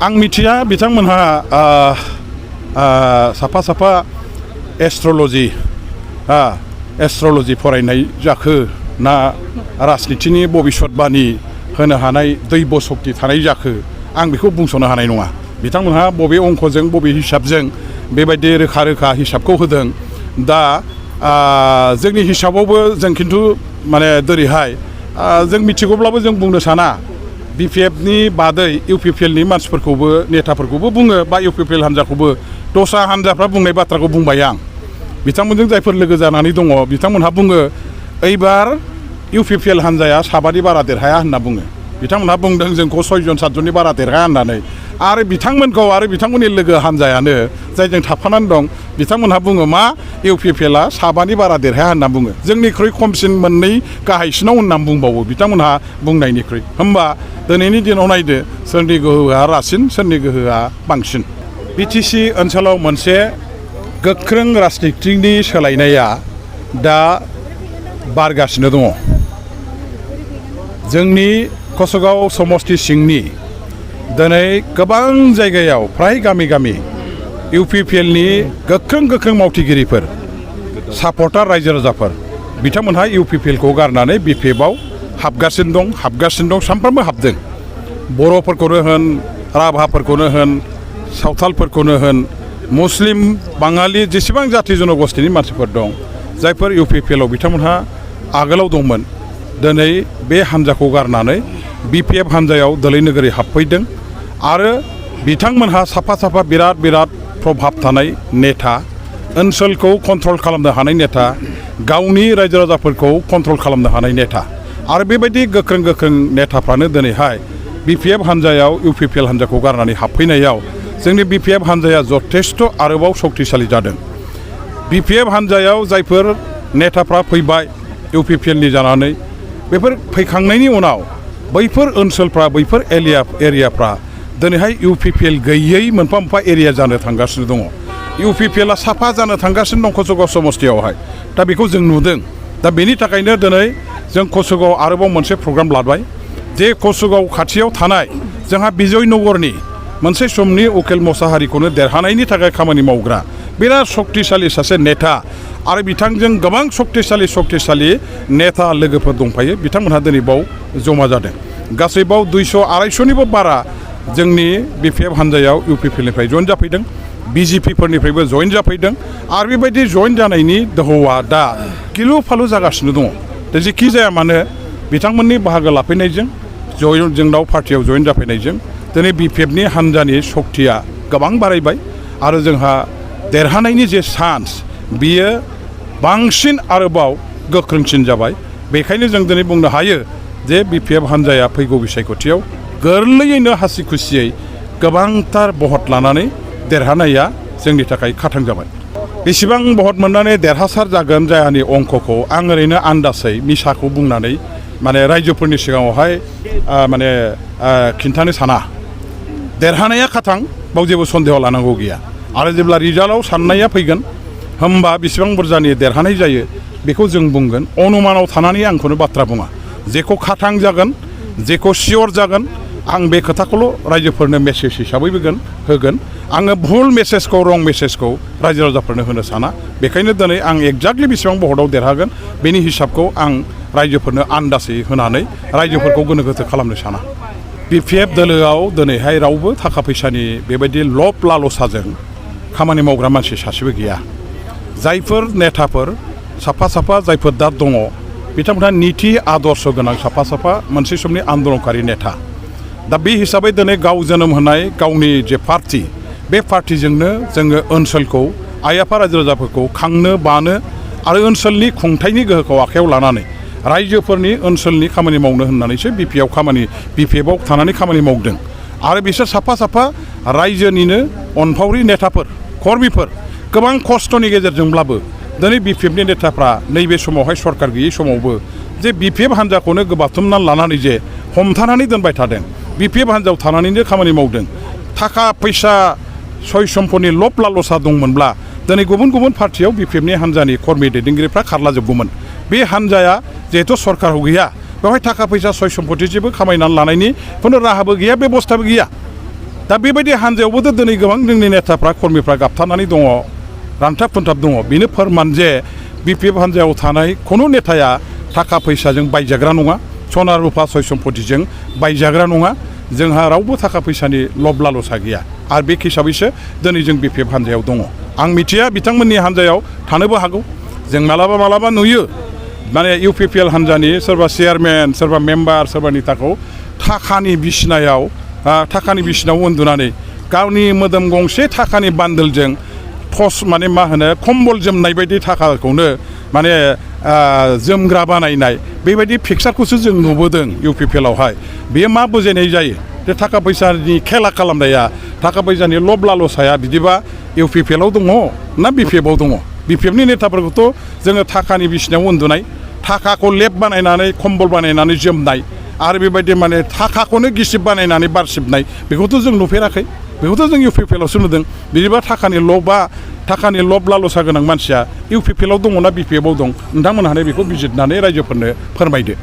आं मिथिया बिथांमोनहा साफा साफा एस्ट्रलजि फरायनाय जाखो ना राजनितिनि भबिष्यतबाणी होनो हानाय दैब शक्ति थानाय जाखो आं बेखौ बुंस'नो हानाय नङा बिथांमोनहा बबे अंकजों बबे हिसाबजों बेबायदि रोखा रोखा हिसाबखौ होदों दा जोंनि हिसाबावबो जों खिन्थु माने दोरैहाय जों मिथिगौब्लाबो जों बुंनो साना BPFनि बादै UPPLनि मानसिफोरखौबो नेताफोरखौबो बुङो बा UPPL हान्जाखौबो दस्रा हान्जाफ्रा बुंनाय बाथ्राखौ बुंबाय आं बिथांमोनजों जायफोर लोगो जानानै दङ बिथांमोनहा बुङो एबार UPPL हान्जाया साबानि बारा देरहाया होनना बुङो बिथांमोनहा बुंदों जोंखौ 6 जन 7 जननि बारा देरहाया होननानै आरो बिथांमोनखौ आरो बिथांमोननि लोगो हान्जायानो जायजों थाफानानै दं बिथांमोनहा बुङो मा UPPLआ साबानि बारा देरहाया होनना बुङो जोंनिख्रुइ खमसिन मोननै गाहायसिनाव होननानै बुंबावो बिथांमोनहा बुंनायनिख्रुइ होमबा दिनैनि दिनाव नायदो सोरनि गोहोआ रासिन सोरनि गोहोआ बांसिन BTC ओनसोलाव मोनसे गोख्रों राजनितिनि सोलायनाया दा बारगासिनो दङ जोंनि कसगाव समष्टि सिंनि दिनै गोबां जायगायाव फ्राय गामि गामि UPPLनि गोख्रों मावथिगिरिफोर सापर्टार रायजो राजाफोर बिथांमोनहा UPPLखौ गारनानै BPFआव हाबगासिनो दं सानफ्रोमबो हाबदों बर'फोरखौनो होन राभाफोरखौनो होन सावथालफोरखौनो होन मुस्लिम बाङालि जेसेबां जाथि जनगोष्ठीनि मानसिफोर दं जायफोर UPPLआव बिथांमोनहा आगोलाव दंमोन दिनै बे हान्जाखौ गारनानै BPF हान्जायाव दोलै नोगोरै हाबफैदों आरो बिथांमोनहा साफा बिराद प्रभाब थानाय नेता ओनसोलखौ कन्ट्रल खालामनो हानाय नेता गावनि रायजो राजाफोरखौ कन्ट्रल खालामनो हानाय नेता आरो बेबायदि गोख्रों नेताफ्रानो दिनैहाय BPF हान्जायाव UPPL हान्जाखौ गारनानै हाबफैनायाव जोंनि BPF हान्जाया जथेस्थ' आरोबाव शक्तिशालि जादों BPF हान्जायाव जायफोर नेताफ्रा फैबाय UPPLनि जानानै बेफोर फैखांनायनि उनाव बैफोर ओनसोलफ्रा बैफोर एरियाफ्रा दिनैहाय UPPL गैयै मोनफा एरिया जानो थांगासिनो दङ UPPLआ साफा जानो थांगासिनो दं कसगाव समष्टियावहाय दा बेखौ जों नुदों दा बेनि थाखायनो दिनै जों कसगाव आरोबाव मोनसे प्रग्राम लाबाय जे कसगाव खाथियाव थानाय जोंहा बिजयनगरनि मोनसे समनि उकिल मोसाहारिखौनो देरहानायनि थाखाय खामानि मावग्रा बिराद शक्तिशालि सासे नेता आरो बिथांजों गोबां शक्तिशालि नेता लोगोफोर दंफायो बिथांमोनहा दिनै बाव जमा जादों गासै बाव 200-250निबो बारा जोंनि BPF हान्जायाव UPPLनिफ्राय जइन जाफैदों BJPफोरनिफ्रायबो जइन जाफैदों आरो बेबायदि जइन जानायनि दोहौआ दा गिलु फालु जागासिनो दङ दा जेखि जाया मानो बिथांमोननि बाहागो लाफैनायजों जोंनाव पार्टियाव जइन जाफैनायजों दिनै BPFनि हान्जानि शक्तिया गोबां बारायबाय आरो जोंहा देरहानायनि जे चान्स बियो बांसिन आरोबाव गोख्रोंसिन जाबाय बेखायनो जों दिनै बुंनो हायो जे BPF हान्जाया फैगौ बिसायख'थियाव गोरलैयैनो हासि खुसियै गोबांथार भट लानानै देरहानाया जोंनि थाखाय खाथां जाबाय बेसेबां भट मोननानै देरहासार जागोन जायानि अंकखौ आं ओरैनो आन्दासै मिसाखौ बुंनानै माने रायजोफोरनि सिगाङावहाय माने खिन्थानो साना देरहानाया खाथां बाव जेबो सन्देह लानांगौ गैया आरो जेब्ला रिजाल्टआव साननाया फैगोन होमबा बेसेबां बुरजानि देरहानाय जायो बेखौ जों बुंगोन अनुमानाव थानानै आंखौनो बाथ्रा बुङा जेखौ खाथां जागोन जेखौ सियर जागोन आं बे खोथाखौल' रायजोफोरनो मेसेज हिसाबै होगोन आङो भुल मेसेजखौ रं मेसेजखौ रायजो राजाफोरनो होनो साना बेखायनो दिनै आं एक्जाक्टलि बेसेबां भटआव देरहागोन बेनि हिसाबखौ आं रायजोफोरनो आन्दासै होनानै रायजोफोरखौ गोनो गोथो खालामनो साना BPF दोलोआव दिनैहाय रावबो थाखा फैसानि बेबायदि लब लालसाजों खामानि मावग्रा मानसि सासेबो गैया जायफोर नेताफोर साफा जायफोर दा दङ बिथांमोनहा नीति आदर्श गोनां साफा मोनसे समनि आन्दोलनकारि नेता दा बे हिसाबै दिनै गाव जोनोम होनाय गावनि जे पार्टि बे पार्टिजोंनो जोङो ओनसोलखौ आइ आफा रायजो राजाफोरखौ खांनो बानो आरो ओनसोलनि खुंथायनि गोहोखौ आखायाव लानानै रायजोफोरनि ओनसोलनि खामानि मावनो होननानैसो BPFआव थानानै खामानि मावदों आरो बिसोर साफा रायजोनिनो अनफावरि नेताफोर कर्मिफोर गोबां खस्थ'नि गेजेरजोंब्लाबो दिनै BPFनि नेताफ्रा नैबे समावहाय सरकार गैयै समावबो जे BPF हान्जाखौनो गोबाथुमनानै लानानै जे हमथानानै दोनबाय थादों BPF हान्जायाव थानानैनो खामानि मावदों थाखा फैसा सय सम्पनि लब लालसा दंमोनब्ला दिनै गुबुन पार्टियाव BPFनि हान्जानि कर्मि दैदेनगिरिफ्रा खारलाजोबगौमोन बे हान्जाया जिहेथु सरकाराव गैया बेवहाय थाखा फैसा सय सम्पति जेबो खामायनानै लानायनि खुनु राहाबो गैया बेबस्थाबो गैया दा बेबायदि हान्जायावबोथ' दिनै गोबां जोंनि नेताफ्रा कर्मिफ्रा गाबथानानै दङ रानथाब फोनथाब दङ बेनो फोरमान जे BPF हान्जायाव थानाय खुनु नेताया थाखा फैसाजों बायजाग्रा नङा सना रुपा सय सम्पतिजों बायजाग्रा नङा जोंहा रावबो थाखा फैसानि लब लालसा गैया आरो बे हिसाबैसो दिनै जों BPF हान्जायाव दङ आं मिथिया बिथांमोननि हान्जायाव थानोबो हागौ जों मालाबा नुयो माने UPPL हान्जानि सोरबा चेयारमेन सोरबा मेम्बार सोरबा नेताखौ थाखानि बिसिनायाव उन्दुनानै गावनि मोदोम गंसे थाखानि बान्दोलजों टस माने मा होनो कम्बल जोमनाय बायदि थाखाखौनो माने जोमग्रा बानायनाय बेबायदि पिक्सारखौसो जों नुबोदों UPPLआवहाय बेयो मा बुजायनाय जायो जे थाखा फैसानि खेला खालामनाया थाखा फैसानि लब लालसाया बिदिबा UPPLआव दङ ना BPFआव दङ BPFनि नेताफोरखौथ' जोङो थाखानि बिसिनायाव उन्दुनाय थाखाखौ लेब बानायनानै कम्बल बानायनानै जोमनाय आरो बेबायदि माने थाखाखौनो गिसिब बानायनानै बारसिबनाय बेखौथ' जों नुफेराखै बेखौथ' जों UPPLआवसो नुदों बिदिबा थाखानि लब लालसा गोनां मानसिया UPPLआव दङ ना BPFआव दं नोंथांमोनहानो बेखौ बिजिरनानै रायजोफोरनो फोरमायदो